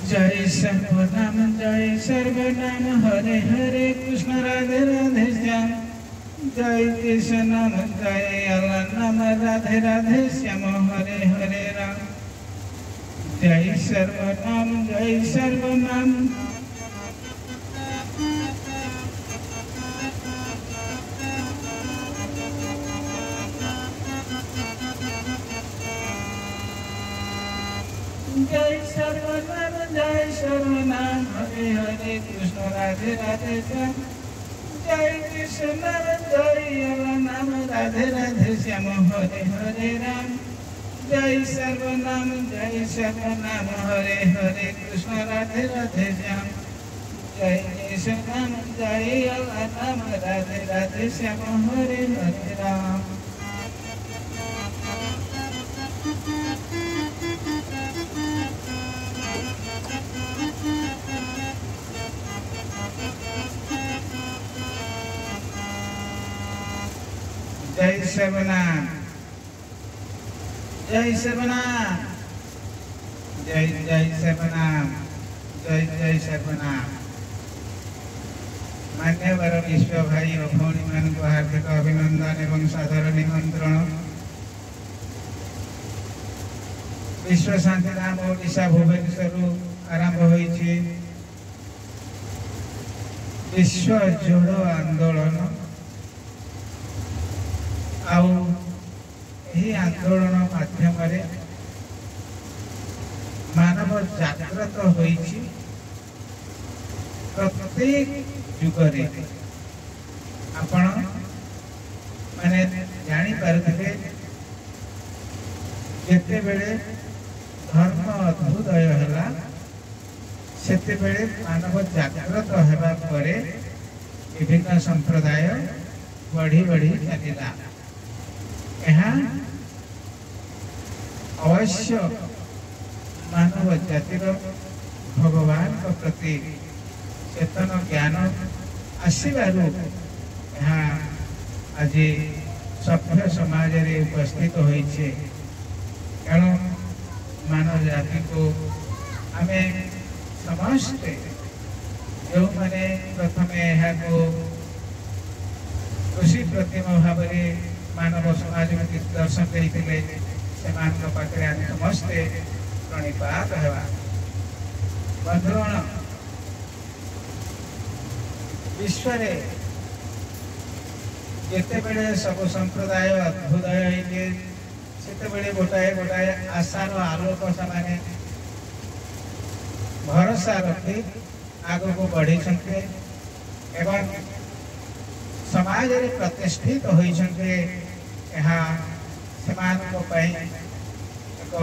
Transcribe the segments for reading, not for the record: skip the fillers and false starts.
जय सर्वनाम जय सर्वनाम हरे हरे कृष्ण राधे राधे श्याम। जय कृष्ण नाम जय अल्लाह नाम राधे राधे श्याम हरे हरे राम। जय सर्वनाम जय सर्वनाम। जय सर्वनाम जय सर्वनाम हरे हरे कृष्ण राधे राधे श्याम। जय कृष्ण जय नाम राधे राधे श्याम हरे हरे राम। जय सर्वनाम जय सर्वनाम हरे हरे कृष्ण राधे राधे श्याम। जय कृष्ण नाम जय नाम राधे राधे श्याम हरे हरे राम। जय सर्वनाम जय सर्वनाम जय जय सर्वनाम जय जय सर्वनाम। मान्यवर विश्व भाई और भौणी मानक हार्दिक अभिनंदन एवं सादर निमंत्रण। विश्व शांतिधाम ओडिशा भुवनेश्वर आरंभ होइछि विश्व जोड़ो आंदोलन। आउ ଏହି ଆନ୍ଦୋଳନ ମାଧ୍ୟମରେ ମାନବ ଜାଗ୍ରତ ହୋଇଛି। ପ୍ରତ୍ୟେକ ଯୁଗରେ ଆପଣ ମାନେ ଜାଣିପାରୁଥିବେ, ଯେତେବେଳେ ଧର୍ମ ଅଦ୍ଭୁଦୟ ହେଲା ସେତେବେଳେ ମାନବ ଜାଗ୍ରତ ହେବା ପରେ ବିଭିନ୍ନ ସମ୍ପ୍ରଦାୟ ବଢ଼ି ବଢ଼ି ଚାଲିଲା। ଏହା ଅବଶ୍ୟ ମାନବ ଜାତିର ଭଗବାନଙ୍କ ପ୍ରତି ଚେତନ ଜ୍ଞାନ ଆସିବାରୁ ଏହା ଆଜି ସଭ୍ୟ ସମାଜରେ ଉପସ୍ଥିତ ହୋଇଛି। ତେଣୁ ମାନବ ଜାତିକୁ ଆମେ ସମସ୍ତେ ଯେଉଁମାନେ ପ୍ରଥମେ ଏହାକୁ କୃଷି ପ୍ରତିମ ଭାବରେ ମାନବ ସମାଜକୁ ଦିଗ୍ଦର୍ଶନ ଦେଇଥିଲେ, ସେମାନଙ୍କ ପାଖରେ ଆମେ ସମସ୍ତେ ପ୍ରଣିପାତ ହେବା। ବନ୍ଧୁଗଣ, ବିଶ୍ୱରେ ଯେତେବେଳେ ସବୁ ସମ୍ପ୍ରଦାୟ ଅଦ୍ଭୁଦୟ ହେଇଛି, ସେତେବେଳେ ଗୋଟାଏ ଗୋଟାଏ ଆଶାର ଆଲୋକ ସେମାନେ ଭରସା ରଖି ଆଗକୁ ବଢ଼ିଛନ୍ତି ଏବଂ ସମାଜରେ ପ୍ରତିଷ୍ଠିତ ହୋଇଛନ୍ତି। ଏହା ସେମାନଙ୍କ ପାଇଁ ଏକ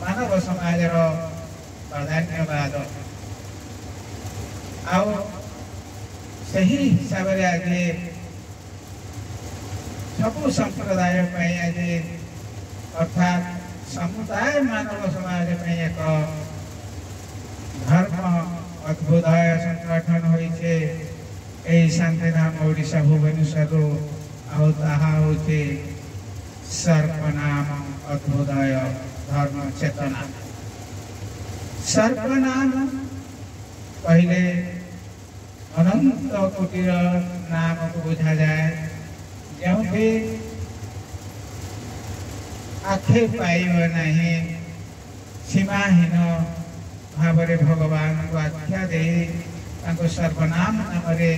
ମାନବ ସମାଜର ପ୍ରାଧାନ୍ୟବାଦ। ଆଉ ସେହି ହିସାବରେ ଆଜି ସବୁ ସମ୍ପ୍ରଦାୟ ପାଇଁ ଆଜି ଅର୍ଥାତ୍ ସମୁଦାୟ ମାନବ ସମାଜ ପାଇଁ ଏକ ଧର୍ମ ଅଦ୍ଭୁଦୟ ସଂଗଠନ ହୋଇଛି ଏହି ଶାନ୍ତିଧାମ ଓଡ଼ିଶା ଭୁବନେଶ୍ୱରରୁ। ଆଉ ତାହା ହେଉଛି ସର୍ବନାମ ଅଦ୍ଭୁଦୟ ଧର୍ମ ଚେତନା। ସର୍ବନାମ କହିଲେ ଅନନ୍ତ କୋଟିର ନାମକୁ ବୁଝାଯାଏ, ଯେଉଁଠି ଆଖି ପାଇବ ନାହିଁ, ସୀମାହୀନ ଭାବରେ ଭଗବାନଙ୍କୁ ଆଖ୍ୟା ଦେଇ ତାଙ୍କୁ ସର୍ବନାମ ନାମରେ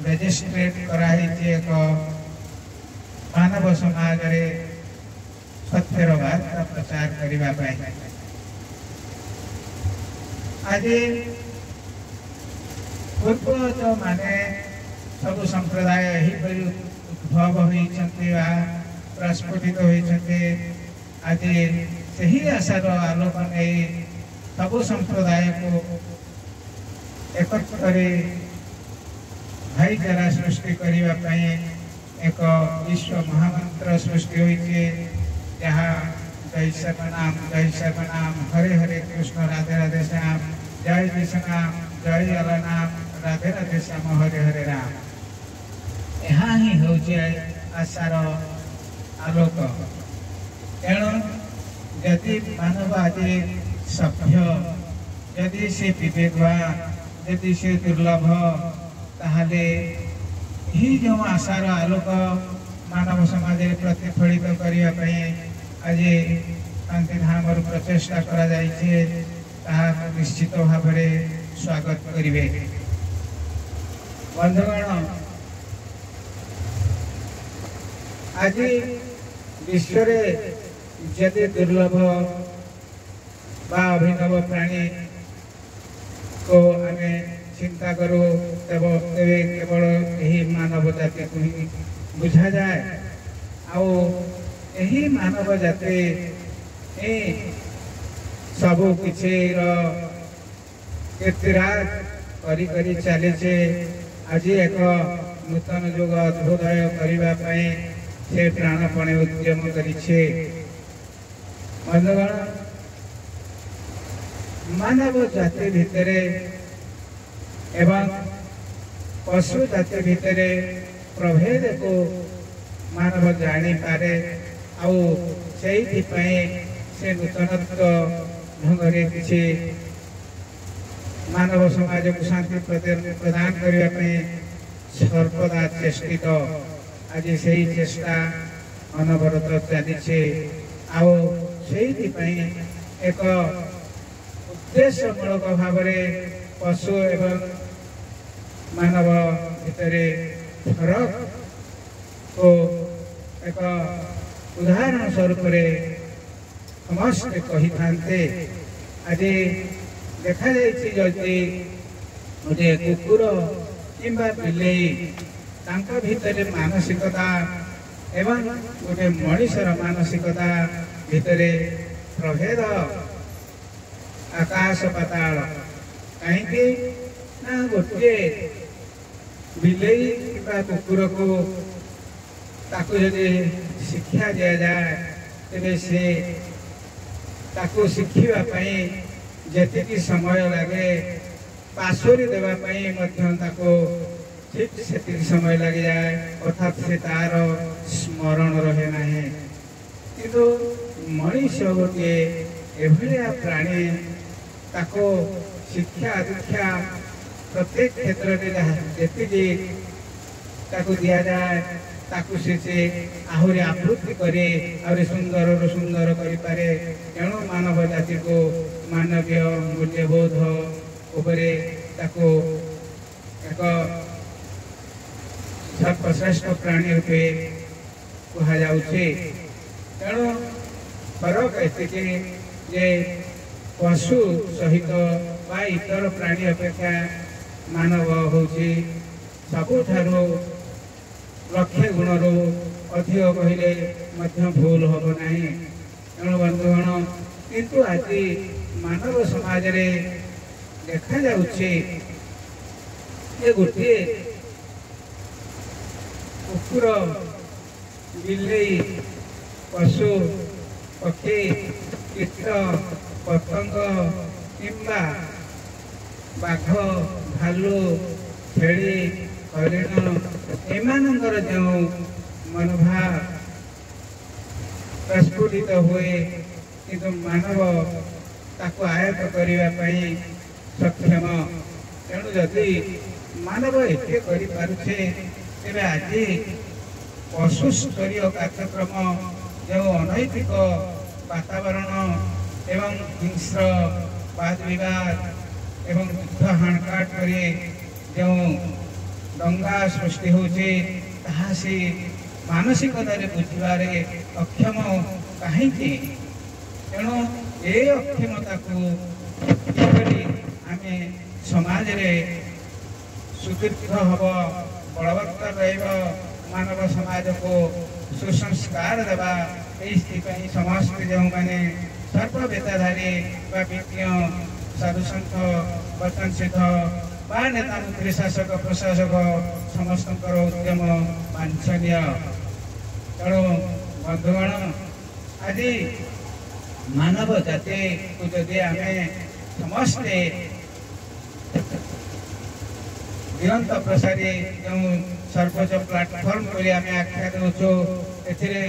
ରେଜିଷ୍ଟ୍ରେଟ୍ କରାହେଇଛି ଏକ ମାନବ ସମାଜରେ ସତ୍ୟର ବାର୍ତ୍ତା ପ୍ରଚାର କରିବା ପାଇଁ। ଆଜି ପୂର୍ବଜମାନେ ସବୁ ସମ୍ପ୍ରଦାୟ ଏହିପରି ଉଦ୍ଭବ ହୋଇଛନ୍ତି ବା ପ୍ରସ୍ଫୁଟିତ ହୋଇଛନ୍ତି। ଆଜି ସେହି ଆଶାର ଆଲୋକ ନେଇ ସବୁ ସମ୍ପ୍ରଦାୟକୁ ଏକତ୍ରରେ ଭାଇଚାରା ସୃଷ୍ଟି କରିବା ପାଇଁ ଏକ ବିଶ୍ୱ ମହାମନ୍ତ୍ର ସୃଷ୍ଟି ହୋଇଛି, ଯାହା ଜୟ ସର୍ବନାମ ଜୟ ସର୍ବନାମ ହରେ ହରେ କୃଷ୍ଣ ରାଧେ ରାଧେ ଶ୍ୟାମ, ଜୟ କୃଷ୍ଣ ଜୟ ଅଲନାମ ରାଧେ ରାଧେ ଶ୍ୟାମ ହରେ ହରେ ରାମ। ଏହା ହିଁ ହେଉଛି ଆଶାର ଆଲୋକ। ତେଣୁ ଯଦି ମାନବ ଆଜି ସଭ୍ୟ ଯଦି ସେ ବିବେକବାନ, ଯଦି ସେ ଦୁର୍ଲଭ, ତାହେଲେ ଏହି ଯେଉଁ ଆଶାର ଆଲୋକ ମାନବ ସମାଜରେ ପ୍ରତିଫଳିତ କରିବା ପାଇଁ ଆଜି ଶାନ୍ତିଧାମରୁ ପ୍ରଚେଷ୍ଟା କରାଯାଇଛି, ତାହାକୁ ନିଶ୍ଚିତ ଭାବରେ ସ୍ୱାଗତ କରିବେ। ବନ୍ଧୁଗଣ, ଆଜି ବିଶ୍ୱରେ ଯଦି ଦୁର୍ଲଭ ବା ଅଭିନବ ପ୍ରାଣୀକୁ ଆମେ ଚିନ୍ତା କରୁ, ତେବେ କେବଳ ଏହି ମାନବ ଜାତିକୁ ହିଁ ବୁଝାଯାଏ। ଆଉ ଏହି ମାନବ ଜାତି ହିଁ ସବୁ କିଛିର କୀର୍ତ୍ତିରାଜ କରି କରି ଚାଲିছে। ଆଜି ଏକ ନୂତନ ଯୁଗ ଅଦ୍ଭୁଦୟ କରିବା ପାଇଁ ସେ ପ୍ରାଣପଣେ ଉଦ୍ୟମ କରିছে। ବନ୍ଧୁଗଣ, ମାନବ ଜାତି ଭିତରେ ଏବଂ ପଶୁ ଜାତି ଭିତରେ ପ୍ରଭେଦକୁ ମାନବ ଜାଣିପାରେ, ଆଉ ସେଇଥିପାଇଁ ସେ ନୂତନତ୍ୱ ଢଙ୍ଗରେ କିଛି ମାନବ ସମାଜକୁ ଶାନ୍ତି ପ୍ରଦାନ କରିବା ପାଇଁ ସର୍ବଦା ଚେଷ୍ଟିତ। ଆଜି ସେଇ ଚେଷ୍ଟା ଅନବରତ ଚାଲିଛି। ଆଉ ସେଇଥିପାଇଁ ଏକ ଉଦ୍ଦେଶ୍ୟମୂଳକ ଭାବରେ ପଶୁ ଏବଂ ମାନବ ଭିତରେ ଫରକକୁ ଏକ ଉଦାହରଣ ସ୍ୱରୂପରେ ସମସ୍ତେ କହିଥାନ୍ତେ। ଆଜି ଦେଖାଯାଇଛି, ଯଦି ଗୋଟିଏ କୁକୁର କିମ୍ବା ବିଲେଇ ତାଙ୍କ ଭିତରେ ମାନସିକତା ଏବଂ ଗୋଟେ ମଣିଷର ମାନସିକତା ଭିତରେ ପ୍ରଭେଦ ଆକାଶ ପାତାଳ। କାହିଁକି ନା ଗୋଟିଏ ବିଲେଇ କିମ୍ବା କୁକୁରକୁ ତାକୁ ଯଦି ଶିକ୍ଷା ଦିଆଯାଏ, ତେବେ ସେ ତାକୁ ଶିଖିବା ପାଇଁ ଯେତିକି ସମୟ ଲାଗେ, ପାଶୋରି ଦେବା ପାଇଁ ମଧ୍ୟ ତାକୁ ଠିକ୍ ସେତିକି ସମୟ ଲାଗିଯାଏ, ଅର୍ଥାତ୍ ସେ ତାର ସ୍ମରଣ ରହେ ନାହିଁ। କିନ୍ତୁ ମଣିଷ ଗୋଟିଏ ଏଭଳିଆ ପ୍ରାଣୀ, ତାକୁ ଶିକ୍ଷା ଦୀକ୍ଷା ପ୍ରତ୍ୟେକ କ୍ଷେତ୍ରରେ ଯାହା ଯେତିକି ତାକୁ ଦିଆଯାଏ, ତାକୁ ସେ ଆହୁରି ଆବୃତ୍ତି କରି ଆହୁରି ସୁନ୍ଦରରୁ ସୁନ୍ଦର କରିପାରେ। ତେଣୁ ମାନବ ଜାତିକୁ ମାନବୀୟ ମୂଲ୍ୟବୋଧ ଉପରେ ତାକୁ ଏକ ସର୍ବଶ୍ରେଷ୍ଠ ପ୍ରାଣୀ ରୂପେ କୁହାଯାଉଛି। ତେଣୁ ଫରକ ଏତିକି ଯେ ପଶୁ ସହିତ ବା ଇତର ପ୍ରାଣୀ ଅପେକ୍ଷା ମାନବ ହେଉଛି ସବୁଠାରୁ ଲକ୍ଷେ ଗୁଣରୁ ଅଧିକ କହିଲେ ମଧ୍ୟ ଭୁଲ ହେବ ନାହିଁ। ତେଣୁ ବନ୍ଧୁଗଣ, କିନ୍ତୁ ଆଜି ମାନବ ସମାଜରେ ଦେଖାଯାଉଛି ଯେ ଗୋଟିଏ କୁକୁର, ବିଲେଇ, ପଶୁ ପକ୍ଷୀ, କୀଟ ପତଙ୍ଗ କିମ୍ବା ବାଘ, ଭାଲୁ, ଛେଳି, ହରିଣ ଏମାନଙ୍କର ଯେଉଁ ମନୋଭାବ ପ୍ରସ୍ଫୁଟିତ ହୁଏ, କିନ୍ତୁ ମାନବ ତାକୁ ଆୟତ୍ତ କରିବା ପାଇଁ ସକ୍ଷମ। ତେଣୁ ଯଦି ମାନବ ଏତେ କରିପାରୁଛେ, ତେବେ ଆଜି ପଶୁସ୍ତରୀୟ କାର୍ଯ୍ୟକ୍ରମ, ଯେଉଁ ଅନୈତିକ ବାତାବରଣ ଏବଂ ହିଂସ୍ର ବାଦ ବିବାଦ ଏବଂ ଯୁଦ୍ଧ ହାଣକାଟ କରି ଯେଉଁ ଦଙ୍ଗା ସୃଷ୍ଟି ହେଉଛି, ତାହା ସେ ମାନସିକତାରେ ବୁଝିବାରେ ଅକ୍ଷମ କାହିଁକି? ତେଣୁ ଏ ଅକ୍ଷମତାକୁ କିପରି ଆମେ ସମାଜରେ ସୁଦୀର୍ଘ ହେବ, ବଳବତ୍ତର ରହିବ, ମାନବ ସମାଜକୁ ସୁସଂସ୍କାର ଦେବା, ଏଇଥିପାଇଁ ସମସ୍ତେ ଯେଉଁମାନେ ସର୍ବବେତାଧାରୀ ବା ବିଜ୍ଞ ସାଧୁସନ୍ଥ, ବଚନ ସିଦ୍ଧ ବା ନେତା ମନ୍ତ୍ରୀ, ଶାସକ ପ୍ରଶାସକ, ସମସ୍ତଙ୍କର ଉଦ୍ୟମ ବାଞ୍ଛନୀୟ। ତେଣୁ ବନ୍ଧୁଗଣ, ଆଜି ମାନବ ଜାତିକୁ ଯଦି ଆମେ ସମସ୍ତେ ଦିଗନ୍ତ ପ୍ରସାରୀ ଯେଉଁ ସର୍ବୋଚ୍ଚ ପ୍ଲାଟଫର୍ମ ବୋଲି ଆମେ ଆଖ୍ୟା ଦେଉଛୁ, ଏଥିରେ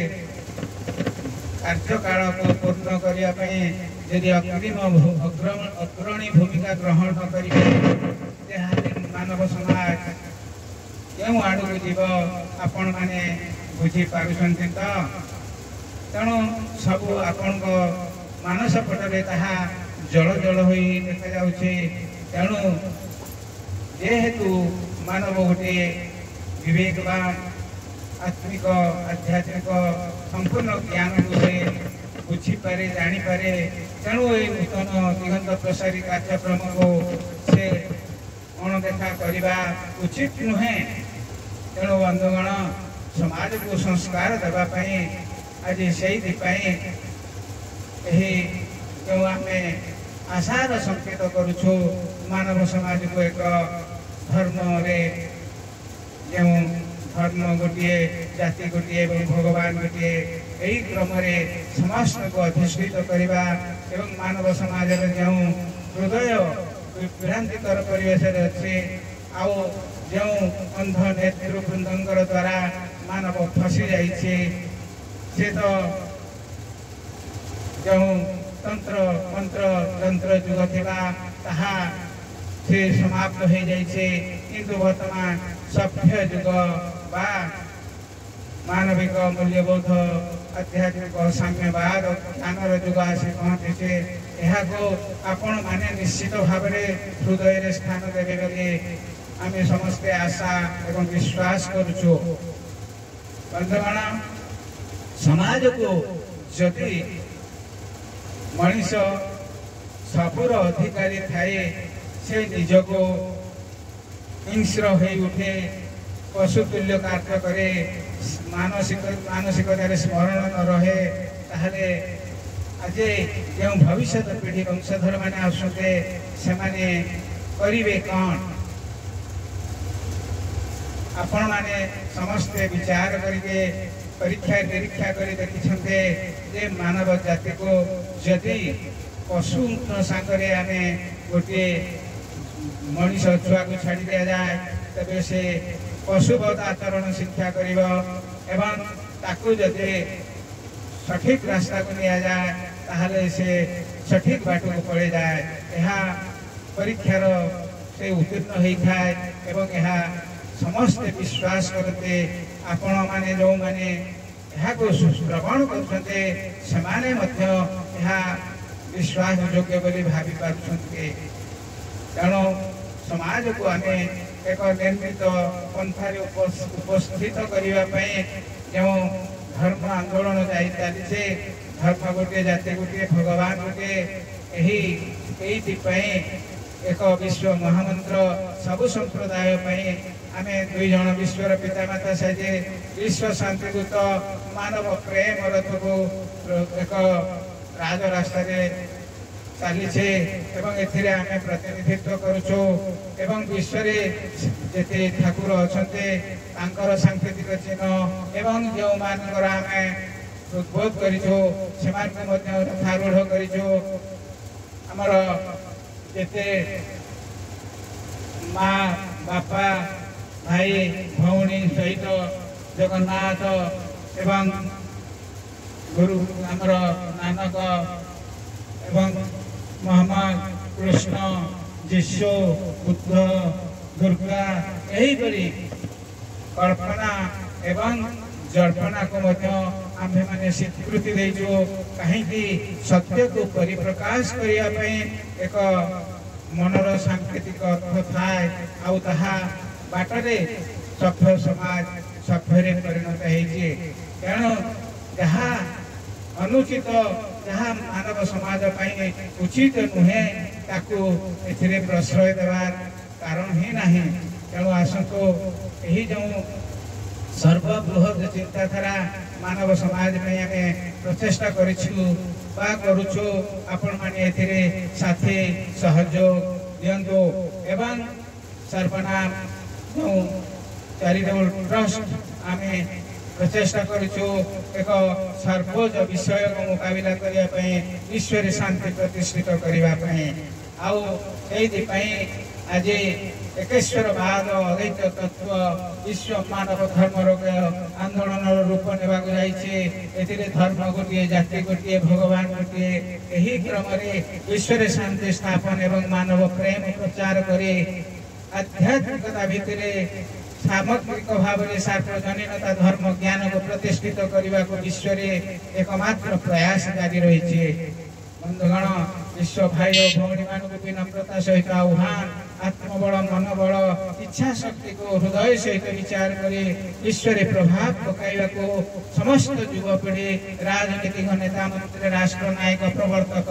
କାର୍ଯ୍ୟକାଳକୁ ପୂର୍ଣ୍ଣ କରିବା ପାଇଁ ଯଦି ଅଗ୍ରିମ ଅଗ୍ରଣୀ ଭୂମିକା ବ୍ୟବସ୍ଥା ଗ୍ରହଣ ନ କରିବେ, ତାହେଲେ ମାନବ ସମାଜ କେଉଁ ଆଡ଼କୁ ଯିବ ଆପଣମାନେ ବୁଝିପାରୁଛନ୍ତି ତ? ତେଣୁ ସବୁ ଆପଣଙ୍କ ମାନସ ପଟରେ ତାହା ଜଳ ଜଳ ହୋଇ ଦେଖାଯାଉଛି। ତେଣୁ ଯେହେତୁ ମାନବ ଗୋଟିଏ ବିବେକବାନ, ଆତ୍ମିକ, ଆଧ୍ୟାତ୍ମିକ ସମ୍ପୂର୍ଣ୍ଣ ଜ୍ଞାନକୁ ସେ ବୁଝିପାରେ, ଜାଣିପାରେ, ତେଣୁ ଏଇ ନୂତନ ଦିଗନ୍ତ ପ୍ରସାରୀ କାର୍ଯ୍ୟକ୍ରମକୁ ସେ ଅଣଦେଖା କରିବା ଉଚିତ ନୁହେଁ। ତେଣୁ ବନ୍ଧୁଗଣ, ସମାଜକୁ ସଂସ୍କାର ଦେବା ପାଇଁ ଆଜି ସେଇଥିପାଇଁ ଏହି ଯେଉଁ ଆମେ ଆଶାର ସଂକେତ କରୁଛୁ, ମାନବ ସମାଜକୁ ଏକ ଧର୍ମରେ, ଯେଉଁ ଧର୍ମ ଗୋଟିଏ, ଜାତି ଗୋଟିଏ ଏବଂ ଭଗବାନ ଗୋଟିଏ, ଏହି କ୍ରମରେ ସମସ୍ତଙ୍କୁ ଅଧିଷ୍ଠିତ କରିବା ଏବଂ ମାନବ ସମାଜର ଯେଉଁ ହୃଦୟ ବିଭ୍ରାନ୍ତିକର ପରିବେଶରେ ଅଛି ଆଉ ଯେଉଁ ଅନ୍ଧ ନେତୃବୃନ୍ଦଙ୍କର ଦ୍ୱାରା ମାନବ ଫସି ଯାଇଛି, ସେ ତ ଯେଉଁ ତନ୍ତ୍ର ମନ୍ତ୍ର ଯନ୍ତ୍ର ଯୁଗ ଥିଲା ତାହା ସେ ସମାପ୍ତ ହୋଇଯାଇଛି। କିନ୍ତୁ ବର୍ତ୍ତମାନ ସଭ୍ୟ ଯୁଗ ବା ମାନବିକ ମୂଲ୍ୟବୋଧ, ଆଧ୍ୟାତ୍ମିକ ସାମ୍ୟବାଦ ଜ୍ଞାନର ଯୁଗ ଆସି ପହଞ୍ଚିଛି। ଏହାକୁ ଆପଣମାନେ ନିଶ୍ଚିତ ଭାବରେ ହୃଦୟରେ ସ୍ଥାନ ଦେବେ ବୋଲି ଆମେ ସମସ୍ତେ ଆଶା ଏବଂ ବିଶ୍ୱାସ କରୁଛୁ। ବନ୍ଧୁଗଣ, ସମାଜକୁ ଯଦି ମଣିଷ ସବୁର ଅଧିକାରୀ ଥାଏ, ସେ ନିଜକୁ ହିଂସ୍ର ହୋଇ ଉଠେ, ପଶୁ ତୁଲ୍ୟ କାର୍ଯ୍ୟ କରେ, ମାନସିକତାରେ ସ୍ମରଣ ନ ରହେ, ତାହେଲେ ଆଜି ଯେଉଁ ଭବିଷ୍ୟତ ପିଢ଼ି ବଂଶଧରମାନେ ଆସୁଛନ୍ତି ସେମାନେ କରିବେ କ'ଣ? ଆପଣମାନେ ସମସ୍ତେ ବିଚାର କରିକି ପରୀକ୍ଷା ନିରୀକ୍ଷା କରି ଦେଖିଛନ୍ତି ଯେ ମାନବ ଜାତିକୁ ଯଦି ପଶୁଙ୍କ ସାଙ୍ଗରେ ଆମେ ଗୋଟିଏ ମଣିଷ ଛୁଆକୁ ଛାଡ଼ି ଦିଆଯାଏ, ତେବେ ସେ ପଶୁବତ ଆଚରଣ ଶିକ୍ଷା କରିବ ଏବଂ ତାକୁ ଯଦି ସଠିକ ରାସ୍ତାକୁ ନିଆଯାଏ ତାହେଲେ ସେ ସଠିକ ବାଟକୁ ପଳେଇଯାଏ। ଏହା ପରୀକ୍ଷାର ସେ ଉତ୍ତୀର୍ଣ୍ଣ ହୋଇଥାଏ ଏବଂ ଏହା ସମସ୍ତେ ବିଶ୍ୱାସ କରନ୍ତି। ଆପଣମାନେ ଯେଉଁମାନେ ଏହାକୁ ଶ୍ରବଣ କରୁଛନ୍ତି ସେମାନେ ମଧ୍ୟ ଏହା ବିଶ୍ୱାସ ଯୋଗ୍ୟ ବୋଲି ଭାବି ପାରୁଛନ୍ତି। ତେଣୁ ସମାଜକୁ ଆମେ ଏକ ନିର୍ମିତ ପନ୍ଥାରେ ଉପସ୍ଥିତ କରିବା ପାଇଁ ଯେଉଁ ଧର୍ମ ଆନ୍ଦୋଳନ ଯାଇ ଚାଲିଛି, ଧର୍ମ ଗୋଟିଏ, ଜାତି ଗୋଟିଏ, ଭଗବାନ ଗୋଟିଏ, ଏଇଥିପାଇଁ ଏକ ବିଶ୍ୱ ମହାମନ୍ତ୍ର ସବୁ ସମ୍ପ୍ରଦାୟ ପାଇଁ ଆମେ ଦୁଇ ଜଣ ବିଶ୍ୱର ପିତାମାତା ସାଜି ବିଶ୍ୱ ଶାନ୍ତିଦୂତ ମାନବ ପ୍ରେମ ରଥକୁ ଏକ ରାଜରାସ୍ତାରେ ଚାଲିଛେ ଏବଂ ଏଥିରେ ଆମେ ପ୍ରତିନିଧିତ୍ୱ କରୁଛୁ ଏବଂ ବିଶ୍ୱରେ ଯେତେ ଠାକୁର ଅଛନ୍ତି ତାଙ୍କର ସାଙ୍କେତିକ ଚିହ୍ନ ଏବଂ ଯେଉଁମାନଙ୍କର ଆମେ ଉଦ୍ବୋଧ କରିଛୁ ସେମାନଙ୍କୁ ମଧ୍ୟ ରଥାରୂଢ଼ କରିଛୁ। ଆମର ଯେତେ ମା ବାପା ଭାଇ ଭଉଣୀ ସହିତ ଜଗନ୍ନାଥ ଏବଂ ଗୁରୁ ଆମର ନାନକ ଏବଂ ମହମ୍ମଦ, କୃଷ୍ଣ, ଯୀଶୁ, ବୁଦ୍ଧ, ଦୁର୍ଗା ଏହିପରି କଳ୍ପନା ଏବଂ ଜଳ୍ପନାକୁ ମଧ୍ୟ ଆମ୍ଭେମାନେ ସ୍ୱୀକୃତି ଦେଇଛୁ। କାହିଁକି ସତ୍ୟକୁ ପରିପ୍ରକାଶ କରିବା ପାଇଁ ଏକ ମନର ସାଙ୍କେତିକ ଅର୍ଥ ଥାଏ ଆଉ ତାହା ବାଟରେ ସଭ୍ୟ ସମାଜ ସଭ୍ୟରେ ପରିଣତ ହେଇଛି। ତେଣୁ ଯାହା ଅନୁଚିତ, ଯାହା ମାନବ ସମାଜ ପାଇଁ ଉଚିତ ନୁହେଁ, ତାକୁ ଏଥିରେ ପ୍ରଶ୍ରୟ ଦେବାର କାରଣ ହିଁ ନାହିଁ। ତେଣୁ ଆସନ୍ତୁ ଏହି ଯେଉଁ ସର୍ବବୃହତ ଚିନ୍ତାଧାରା ମାନବ ସମାଜ ପାଇଁ ଆମେ ପ୍ରଚେଷ୍ଟା କରିଛୁ ବା କରୁଛୁ, ଆପଣମାନେ ଏଥିରେ ସାଥୀ ସହଯୋଗ ଦିଅନ୍ତୁ ଏବଂ ସର୍ବନାମ ଯେଉଁ ଚାରିଟେବଲ ଟ୍ରଷ୍ଟ ଆମେ ପ୍ରଚେଷ୍ଟା କରୁଛୁ ଏକ ସର୍ବୋଚ୍ଚ ବିଷୟକୁ ମୁକାବିଲା କରିବା ପାଇଁ, ବିଶ୍ୱରେ ଶାନ୍ତି ପ୍ରତିଷ୍ଠିତ କରିବା ପାଇଁ। ଆଉ ସେଇଥିପାଇଁ ଆଜି ଏକେଶ୍ୱରବାଦ ଅଦ୍ୱୈତ ତତ୍ତ୍ୱ ବିଶ୍ୱ ମାନବ ଧର୍ମର ଆନ୍ଦୋଳନର ରୂପ ନେବାକୁ ଯାଇଛି। ଏଥିରେ ଧର୍ମ ଗୋଟିଏ, ଜାତି ଗୋଟିଏ, ଭଗବାନ ଗୋଟିଏ। ଏହି କ୍ରମରେ ବିଶ୍ୱରେ ଶାନ୍ତି ସ୍ଥାପନ ଏବଂ ମାନବ ପ୍ରେମ ପ୍ରଚାର କରି ଆଧ୍ୟାତ୍ମିକତା ଭିତରେ ସାମଗ୍ରିକ ଭାବରେ ସାର୍ବଜନୀନତା ଧର୍ମ ଜ୍ଞାନକୁ ପ୍ରତିଷ୍ଠିତ କରିବାକୁ ବିଶ୍ୱରେ ଏକମାତ୍ର ପ୍ରୟାସ ଜାରି ରହିଛି। ବନ୍ଧୁଗଣ, ବିଶ୍ୱ ଭାଇ ଓ ଭଉଣୀମାନଙ୍କୁ ବିନମ୍ରତା ସହିତ ଆହ୍ୱାନ, ଆତ୍ମବଳ, ମନୋବଳ, ଇଚ୍ଛା ଶକ୍ତିକୁ ହୃଦୟ ସହିତ ବିଚାର କରି ବିଶ୍ୱରେ ପ୍ରଭାବ ପକାଇବାକୁ ସମସ୍ତ ଯୁବପିଢ଼ି, ରାଜନୈତିକ ନେତା, ମନ୍ତ୍ରୀ, ରାଷ୍ଟ୍ର ନାୟକ, ପ୍ରବର୍ତ୍ତକ,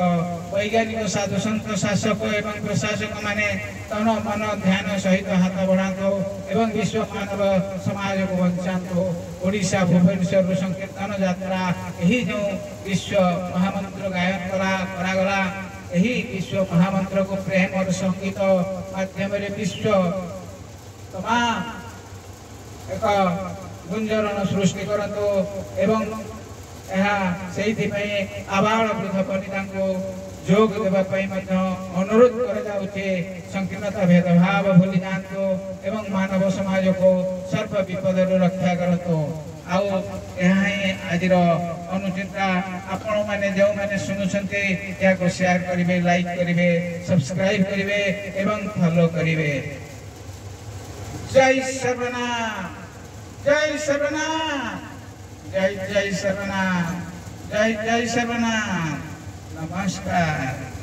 ବୈଜ୍ଞାନିକ, ସାଧୁସନ୍ଥ, ଶାସକ ଏବଂ ପ୍ରଶାସକ ମାନେ ତନ ମନ ଧ୍ୟାନ ସହିତ ହାତ ବଢ଼ାନ୍ତୁ ଏବଂ ବିଶ୍ୱ ମାନବ ସମାଜକୁ ବଞ୍ଚାନ୍ତୁ। ଓଡ଼ିଶା ଭୁବନେଶ୍ୱରରୁ ସଂକୀର୍ତ୍ତନ ଯାତ୍ରା ଏହି ଯେଉଁ ବିଶ୍ୱ ମହାମନ୍ତ୍ର ଗାୟନ କରାଗଲା, ଏହି ବିଶ୍ୱ ମହାମନ୍ତ୍ରକୁ ପ୍ରେମର ସଙ୍ଗୀତ ମାଧ୍ୟମରେ ବିଶ୍ୱ ତମାମ ଏକ ଗୁଞ୍ଜରଣ ସୃଷ୍ଟି କରନ୍ତୁ ଏବଂ ଏହା ସେଇଥିପାଇଁ ଆବାଳ ବୃଦ୍ଧ ବନିତାଙ୍କୁ ଯୋଗ ଦେବା ପାଇଁ ମଧ୍ୟ ଅନୁରୋଧ କରାଯାଉଛି। ସଂକୀର୍ଣ୍ଣତା ଭେଦଭାବ ଭୁଲି ଯାଆନ୍ତୁ ଏବଂ ମାନବ ସମାଜକୁ ସର୍ବ ବିପଦରୁ ରକ୍ଷା କରନ୍ତୁ। ଆଉ ଏହା ହିଁ ଆଜିର ଅନୁଚିନ୍ତା। ଆପଣମାନେ ଯେଉଁମାନେ ଶୁଣୁଛନ୍ତି ଏହାକୁ ସେୟାର କରିବେ, ଲାଇକ୍ କରିବେ, ସବସ୍କ୍ରାଇବ କରିବେ ଏବଂ ଫଲୋ କରିବେ। ଜୟ ସର୍ବନାଥ, ଜୟ ସର୍ବନାଥ, ଜୟ ଜୟ ସର୍ବନାଥ, ଜୟ ଜୟ ସର୍ବନାଥ। ନମସ୍କାର।